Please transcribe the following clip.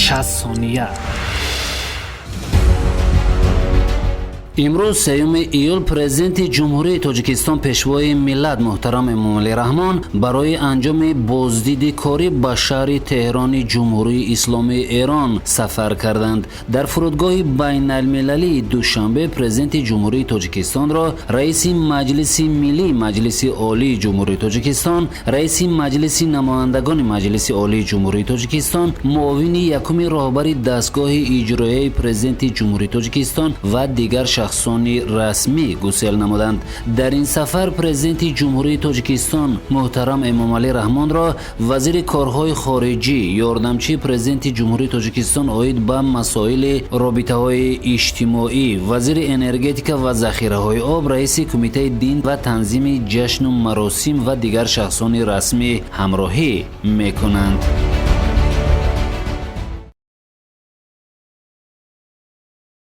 60 сония. Имрӯз, 3 июл, Президенти Ҷумҳурии Тоҷикистон, Пешвои миллат муҳтарам Эмомалӣ Раҳмон барои анҷоми боздиди корӣ ба шаҳри Теҳрони Ҷумҳурии Исломии Эрон сафар карданд. Дар фурудгоҳи байналмилалии Душанбе Президенти Ҷумҳурии Тоҷикистонро Раиси Маҷлиси Миллии Маҷлиси Олии Ҷумҳурии Тоҷикистон, Раиси Маҷлиси Намояндагони Маҷлиси Олии Ҷумҳурии Тоҷикистон, муовини якуми роҳбари дастгоҳи иҷроияи Президенти Ҷумҳурии Тоҷикистон ва дигар шахсони расмӣ гусел намуданд. Дар ин сафар Президенти Ҷумҳурии Тоҷикистон муҳтарам Эмомалӣ Раҳмонро вазири корҳои хориҷӣ, ёрдамчии Президенти Ҷумҳурии Тоҷикистон оид ба масоили робитаҳои иҷтимоӣ, вазири энергетика ва захираҳои об, раиси Кумитаи дин ва танзими ҷашну маросим ва дигар шахсони расмӣ ҳамроҳӣ мекунанд.